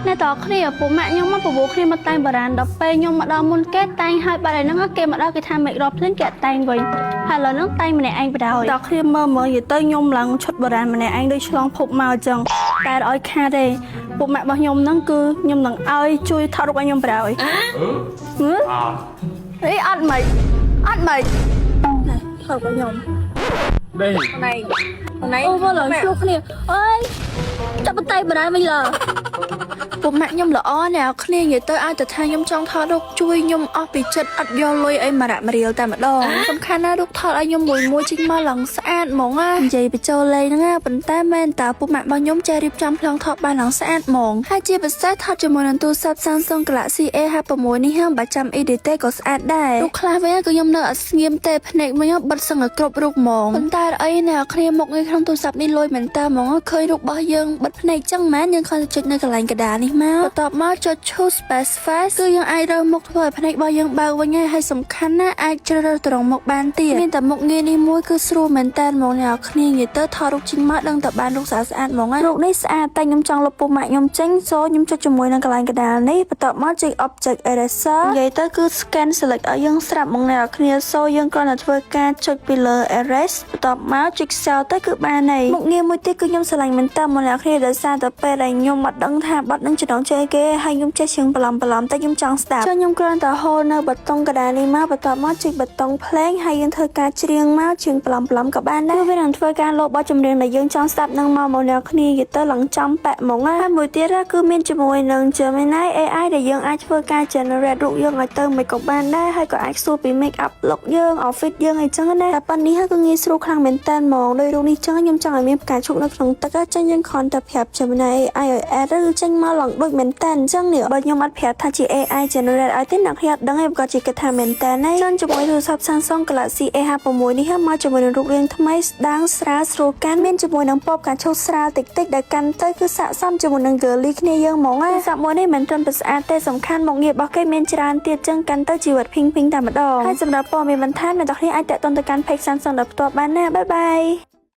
អ្នកតគ្នាពួកម៉ាក់ខ្ញុំមកបបួលគ្នាមកតែងបារាណដល់ពេលខ្ញុំមកដល់មុនគេតែងហើយបាត់ហើយហ្នឹងគេមកដល់គេថាមិនរាប់ភ្លាមគេអត់តែងវិញហើយឥឡូវហ្នឹងតែងម្នាក់ឯងបណ្ដោយតគ្នាមើលមើលនិយាយទៅខ្ញុំឡើងឈុតបារាណម្នាក់ឯងដូចឆ្លងភពមកអញ្ចឹងតែឲ្យខាតទេពួកម៉ាក់របស់ខ្ញុំហ្នឹងគឺខ្ញុំនឹងឲ្យជួយថតរូបឲ្យខ្ញុំបណ្ដោយហឺ អ អីអត់មិនអត់មិនណែថតរបស់ខ្ញុំ ដេ ណៃណៃ អូមកឡើងឆ្លោះគ្នាអើយចាប់បន្តែបារាណវិញឡើពួកម៉ាក់ខ្ញុំល្អអ្នកគ្នានិយាយទៅឲ្យតែថាខ្ញុំចង់ថតរូបជួយខ្ញុំអស់ពីចិត្តអត់យកលុយអីមួយរ៉ាក់មួយរៀលតែម្ដងសំខាន់ណាស់រូបថតឲ្យខ្ញុំមួយមួយចេញមកឡើងស្អាតហ្មងណានិយាយបញ្ចូលលេងហ្នឹងណាប៉ុន្តែមែនតើពួកម៉ាក់របស់ខ្ញុំចេះរៀបចំប្លង់ថតបានឡើងស្អាតហ្មងហើយជាពិសេសថតជាមួយនឹងទូរស័ព្ទ Samsung Galaxy A56 នេះហ្នឹងបើចាំ edit ទេក៏ស្អាតដែររូបខ្លះវិញក៏ខ្ញុំនៅអត់ស្ងៀមទេភ្នែកវិញបិទសឹងឲ្យគ្រប់រូបហ្មងប៉ុន្តែអីអ្នកគ្នាមុខងារក្នុងទូរស័ព្ទនេះលយមែនតើហ្មងឃើញរូបរបស់យើងបិទភ្នែកចឹងមែនយើងគ្រាន់តែចុចនៅកន្លែងកដាលនេះមកបន្ទាប់មកចុច choose best face គឺយើងអាចរើសមុខធ្វើឲ្យភ្នែករបស់យើងបើកវិញហើយហើយសំខាន់ណាស់អាចជ្រើសរើសត្រង់មុខបានទៀតមានតែមុខងារនេះមួយគឺស្រួលមែនតើហ្មងអ្នកគ្នានិយាយទៅថតរូបចេញមកដឹងតែបានរូបស្អាតស្អាតហ្មងណារូបនេះស្អាតតែខ្ញុំចង់លុបពុះម៉ាក់ខ្ញុំចេញសូខ្ញុំចុចជាមួយនឹងកន្លែងកដាលនេះបន្ទាប់មកចុច object eraser និយាយទៅគឺ scan select ឲ្យយើងស្រាប់ហ្មងអ្នកគ្នាសូយើងគ្រាន់តែធ្វើការចុចពីលើ erase បន្ទាប់មកចុច save ទៅគឺបានហើយមុខងារមួយទៀតគឺខ្ញុំស្រឡាញ់មែនតើមកអ្នកគ្នាដោយសារតែពេលដែលខ្ញុំអត់ដឹងថាបទនឹងចំណងជើងគេហើយខ្ញុំចេះច្រៀងបន្លំបន្លំតែខ្ញុំចង់ស្ដាប់ចុះខ្ញុំគ្រាន់តែ hold នៅប៊ូតុងកដាលនេះមកបន្ទាប់មកចុចប៊ូតុង play ហើយយើងធ្វើការច្រៀងមកច្រៀងបន្លំបន្លំក៏បានដែរគឺវានឹងធ្វើការលោបបទចម្រៀងដែលយើងចង់ស្ដាប់នឹងមកមកអ្នកគ្នានិយាយទៅឡើងចំប៉ាក់ហ្មងណាហើយមួយទៀតគឺមានជាមួយនឹង Gemini AI ដែលយើងអាចធ្វើការ generate រូបយើងឲ្យទៅមិនក៏បានដែរហើយក៏អាចសួរពី make up look យើង outfit យើងអីចឹងណាតែប៉ុណ្នេះគឺងាយស្រួលខ្លាំងមែនតើហ្មងដោយរូបនេះចឹងខ្ញុំចង់ឲ្យមានផ្កាឈូកនៅក្នុងទឹកចឹងយើងគ្រាន់តែប្រាប់ Gemini AI ឲ្យ add ឬចេញមកឡើងដូចមែនតើអញ្ចឹងនេះបើខ្ញុំអត់ប្រាប់ថាជា AI generate ឲ្យទេអ្នកខ្ញុំអត់ដឹងទេក៏ជាគិតថាមែនតើណាចឹងជាមួយទូរស័ព្ទ Samsung Galaxy A56 នេះមកជាមួយនឹងរូបរាងថ្មីស្ដាងស្រាលស្រួលកាន់មានជាមួយនឹងពណ៌ផ្កាឈូកស្រាលតិចតិចដែលកាន់ទៅគឺស័ក្តិសមជាមួយនឹង girly គ្នាយើងហ្មងណាទូរស័ព្ទមួយនេះមិនត្រឹមតែស្អាតទេសំខាន់មុខងាររបស់គេមានច្រើនទៀតចឹងកាន់ទៅជីវិតភីងភីងតែម្ដងហើយសម្រាប់ព័ត៌មានបន្ថែមអ្នកទាំងគ្នាអាចទាក់ទងទៅកាន់ page Samsung ដោយផ្ទាល់បានណាbye bye.